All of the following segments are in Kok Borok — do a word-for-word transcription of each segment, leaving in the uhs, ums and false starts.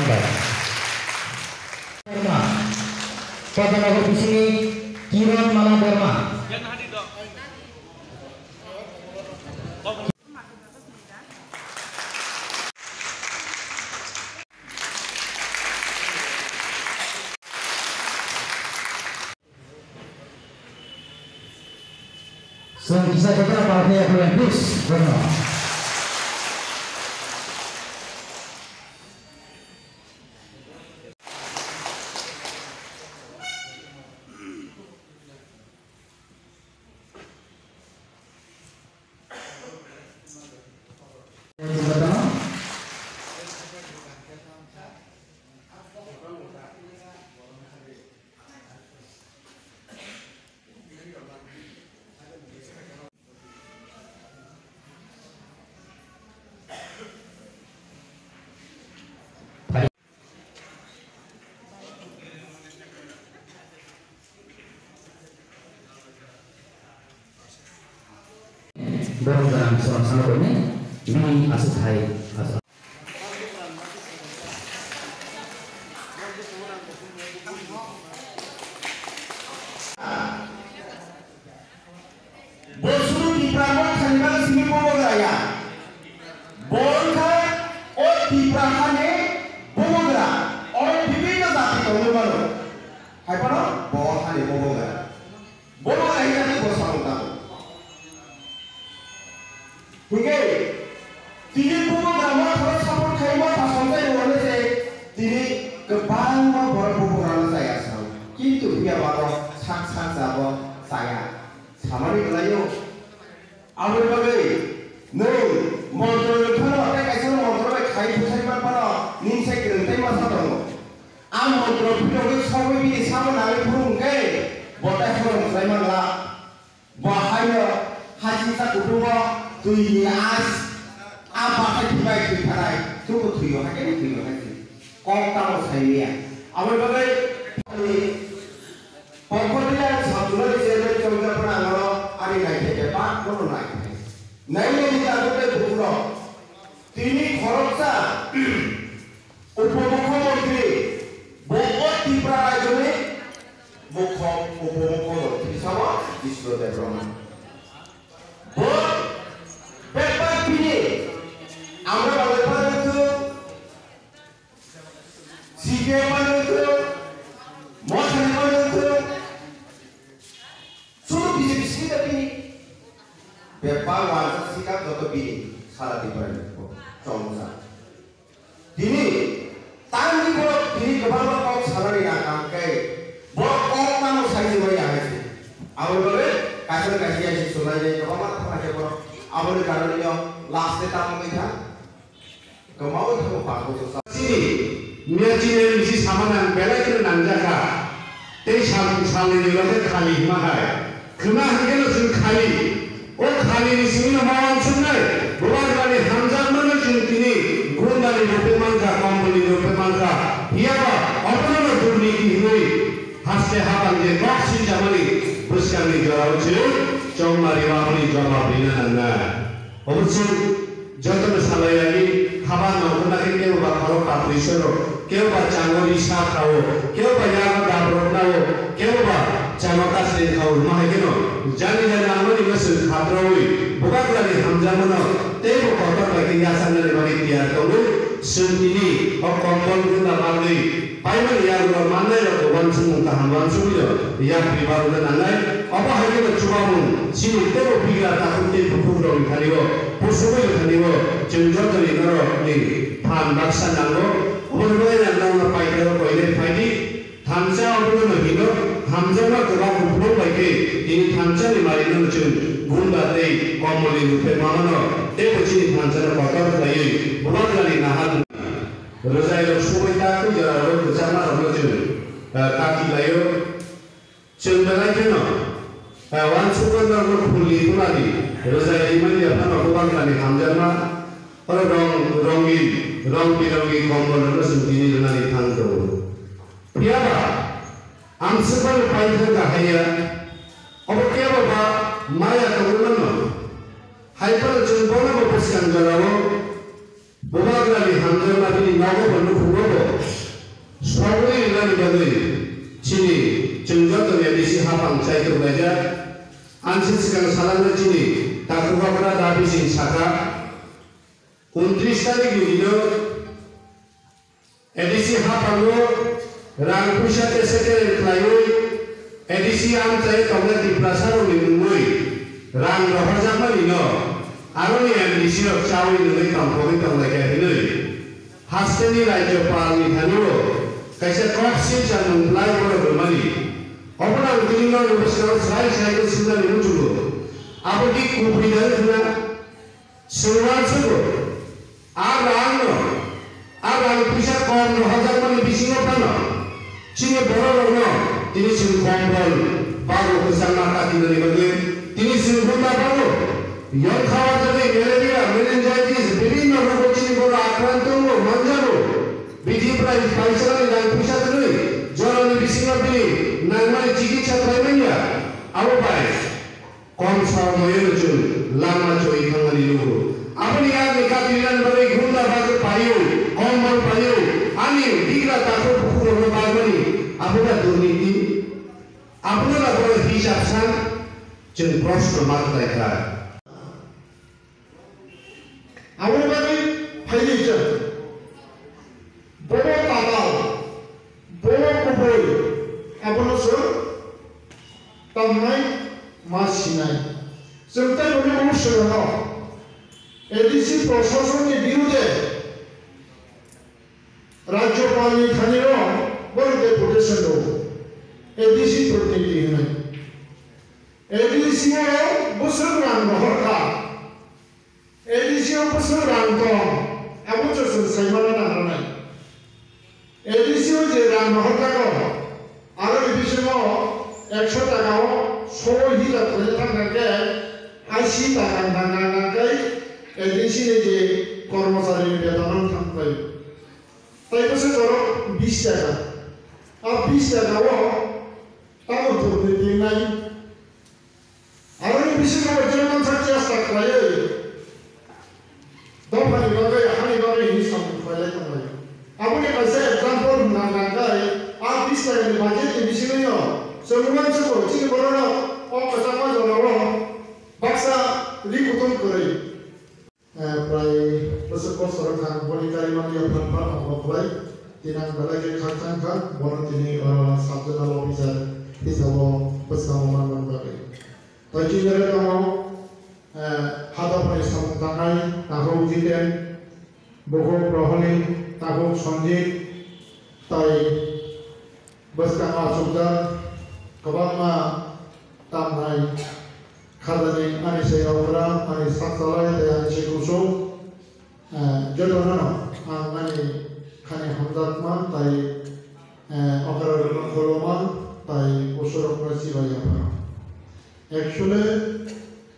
Debbarma, Kodanagar bisingni Kiron Mala Debbarma. Chwng kisa khe ta palkhe ya khe, please, bono. Borok jora ang sono sano kone, bini aswk hai, aswk. Bo suru Tipra motha ni bagwi simi bubagra ya. Bo wngkha o Tipra hani bubagra. Oro bibinno jati tongwi mano. Hai phano bo hani bubagra. Bubagra hinkhe bo samung tango. Hinkhe tini bubagra motha support khai motha somjai rwmani se tini kwbangma borok bubagrano chaya sao. Kintu phiya ba sak sak jabo chaya. Samani kwlaio. Aboni bagwi nwng montro rwphano tei kaisa montro bai khai bwthai man phano nini sai kwrwng tei masa tongo. A montro phirogwi sogwi bini sabo nangwi phuru hwnkhe bo tei khorang khlai man la. Bo haino hachingsa kutungo twini as a bathai thwibai thwi thanai tubu thwio hakhe thwio hakhe kok tamo saimaya. Aboni bagwi Pokotwi ang Sabjulani chairman chongjaphano ang oro ani naithai bebak bono naithai. Nainani tabuk tei bukurok tini khoroksa upomukhyamantri bo o Tripura rajyoni mukho upomukhyamantri sabo Jishnu Debbarma. Bo bebak bini amra bagwi phano C P M ano wngkhe, Motha ni ano wngkhe, suru B J P sini da bini. Bebak wansa sikap joto bini, sara Tripura ni bo, chongsa. Tini, tangni borok tini kwbangma kok sanani nangkha hwnkhe, borok kok tamo sai se bai ahai se. Aboni bagwi kaisa na kaisa ya se sunai nai kwbangma thangna khe borok aboni karone no last day tamo wngwi tha. Kwmawi khe bo pangkuk sa. Chini, miya chini M D C sama nang belai kheno nangjakha. Tei sal, salni ni loge khali hima hai. Khna hwnkhe no chwng khali. O khali ni simi no ma wansuknai. Bubagrani hamjakmano chwng tini gundani ruphe mankha, kombolni ruphe mankha. Phiyaba obono no durniti hinwi haste habang je kok sinjamani bwskangni jorao chwng chongmari o aboni jawab rina nangnai. Obo chwng jotono salai rani haba nongkhorna khe kebo ba khorok patwi soro, kebo ba chango ri sa khao, kebo ba yago dabrok nao, kebo ba chango kasri khao, hwnma hai kheno jani jani ang nini no chwng khatraui bubagrani hamjakmano teibo kotor bai khe yachangnani bagwi tiyar tongwi chwng tini o kombol gunda bagwi Paimani yagulo mannairokno uansukmung kaham uansugwino yapri barokno nangnai. Obo hai kheno chubamung chini teibo bigra takhuk tei bukhukrokni thani-o, pusugwini thani-o chwng jotoni norokni phan baksa nango. Oboni bagwi ang nokno paithago koinai phaidi. Thansa obono hino, hamjakma kwbang kuphurung bai khe tini thansani marino chwng gunda tei komolni ruphe mamano teibo chini thansano kotor khlaiwi bubagrani nahar Rwjairok sugwi ta twi jorarok rwchapmarokno chwng, eh, kati laio. Chwng belai kheno, eh, uansukma norokno phulni tulani rwjai rimani yaphano bubagrani hamjakma, oro rong, rongin, rong birongi kombolrokno chwng tini rwnani thang tongo. Phiyaba, amswkmani paithak kahaiya, obo kebo ba maya tongwi mano. Hai phano chwng bono bo bwskang jorao Bubagrani hamjakma bini nogo bo nukhungo bo sogwi rinani bagwi chini chwng joto ni A D C hapang chaitok laijak. Ansi swkang salangno chini takhuk okra da bising sakha, untris tarik ni dino A D C haphango rang puisa tesa kereng khlaiwi A D C amchai tongnai Tiprasarokni mungwi rang rohorjakmani no aroni M D C rok chawi nungwi tongthogwi tonglaikha hinwi hasteni Rajyopalni thanio kaisa kok silsa mung bwlai borok rwmani. Obono ang tini norokni bwskango sai sai khe swngmani muchungo. Abo di kubui da wngkha na? Swngwar swgo, a rangno, a rang puisa kom rohorjakmani bisingo phano chini bororokno tini chwng kombol bago kwchangma katinani bagwi tini chwng hwnba bago. Yongkha warjagwi malaria, meningitis, bibinno rogo chini borok akranto wngo manjago. Bithi prai paisalni rang puisa twnwi jorani bisingo bini nangmani chikitsa khlai manya. Abo bai kom saomoyeno chwng lama choi thangmani nugo. Aboni yakni kati rinani bagwi hwnba bagwi paio, kombol paio, ani bigra takhuk bukhukrokno bagmani abono durniti, abono na borok hisab san chwng proshno ma khlai kha. Aboni bagwi phaidi chwng. Bobo tatal, bobo kubui, abono chwng tamnai ma sinai. Chwng tei boni mung swrwngno A D C proshasonni birude Rajyopalni thanio borok deputation rwo. A D C durniti hwnwi. A D C o bwswk rang rohor kha. A D C o bwswk rang tong, abo chwng saimano nangranai. A D C o je rang rohorjago, aroni bisingo ekso taka o soi hisab khlai thangkha khe ashi taka nang nang nang khe A D C ni je kormochari ni beton no thang khlai. Tai bwswk borok bis taka. A bis taka o tamo durniti wngnai. Aroni bisingo bo chwng mansa chesta khlaiwi dophani bagwi, hani bagwi hwnwi samung khlailai tonglai. Aboni kaisa example hwnna nangkhe, a bis takani budget ni bisingwino chwng uansukgo chini bororok o kwchangma jorao baksa ri kutung kwrwi. Eh, prai bwswk bosor wngkha ang boni karimani yapharma abo khlai. Tini ang belai khe khakchang kha, bono tini, eh, sub zonal officer hisabo bwskango manmani bagwi. Tei chini tongo, eh, hadophani samung tangnai Takhuk Jiten, Bukhuk Proholi, Takhuk Sanjit, tei bwskango achukjak kwbangma tamnai khajani ani se okra, ani sakchalai tei ani se kuchuk, eh, jotono ang ani khani hamjakma tei, eh, okra rwma khuluma tei kusurokno chibai yapharo. Actually,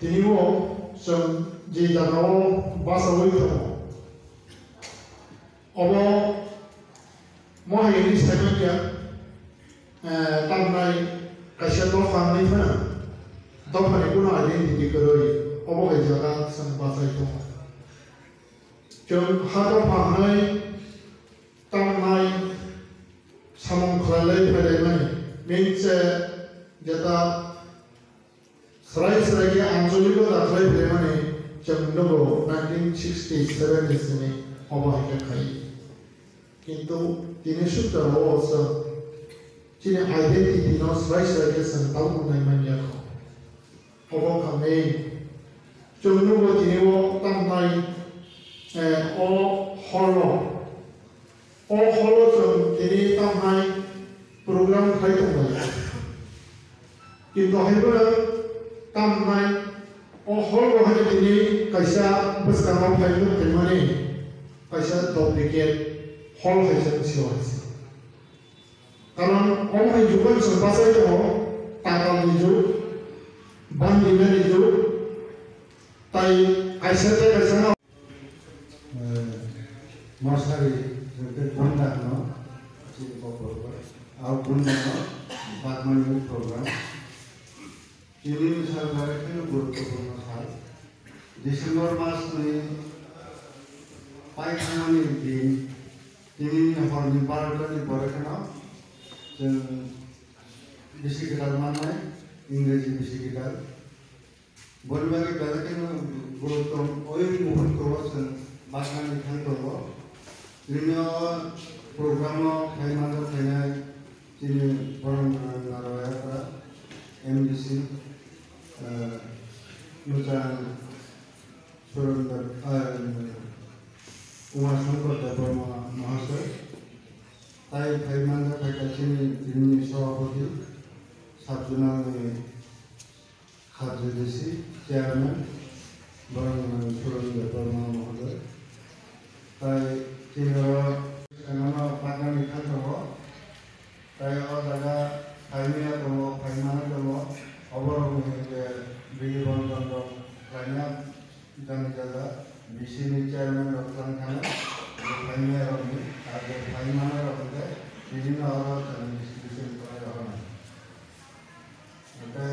tini o chwng je jagao bachaui tongo, obo mohai hwnwi saimanya, eh, tamnai kaisa dopha hwnwi phano dophani kuno identity kwrwi, obo hai jaga chwng bachai tongo. Chwng ha dopha hwnwi tamnai samung khlailai phailaimani, means, eh, jeta Srai srai khe Anjali bo dakhwlai phaimani chwng nugo nineteen sixty seven ni simi obo hai khe khai. Kintu tini sukta o chwng chini identity no srai srai khe chwng tabuk nai man ya kho. Obo kha main. Chwng nugo tini o tamnai, eh, o hall o O hall o chwng tini tamhai program khlai tonglai. Kintu hai phano tamnai o hall bo hai tini kaisa bwskango phai nuk phaimani kaisa duplicate hall hai se wngsi o hai se. Karon omo hai jugo chwng bachai tongo, tatal ni jug, bandina ni jug, tai kaisa tei kaisa no. Eh, mosari, tei bunda no, chini bokol, au bunda no, bagmani program. Tini sal bai kheno guruttopurno sal. December mas ni Paithangmani din, tinini horni barotani pore kheno chwng bisi kwtal mannai, Ingreji bisi kwtal. Boni bagwi belai kheno gurutto, oi muhurto o chwng bagani thang tongo. Nini o program o phai manjak phainai chini borok Narayapura M D C, eh, Muchang Surendra, eh, Uma Shankar Debbarma Mahasoy, tai phai manjak phaikha chini tinini Sabhapati, Sub Zonal ni Kharjudisi Chairman, borok ni mung Surendra Debbarma Mahasoy, tai chini oro emano bagani thang tongo. Tai o jaga phaimaya tongo, phaimani tongo, oborokni hwnkhe bini bondon rok khlaina jani jaga, B C ni chairman rok tlang thangwi, bo phaimaya rokni, abo phaimani rok hwnkhe bini no oro chwng distribution khlai rohornai. Hwnkhe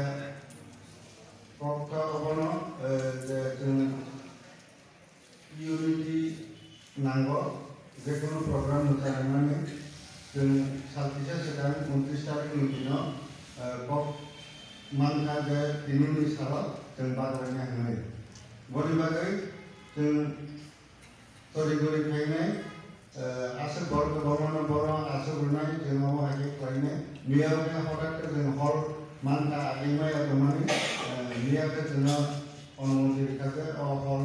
kok kha obono, eh, je chwng Unity nango, je kono program mwchangmani chwng sal kisa swkang untris tarik ni dino, eh, kok mankha je tinini salo chwng baglaina hwnwi. Boni bagwi chwng tori gori phainai, eh, aswk borok kwbangmano bono aswk rwnai chwng omo hai khe khlainai. Miya khe hotat khe chwng hol mankha agwi maya tongmani, eh, miya khe chwngno onumoti rwkha je o hol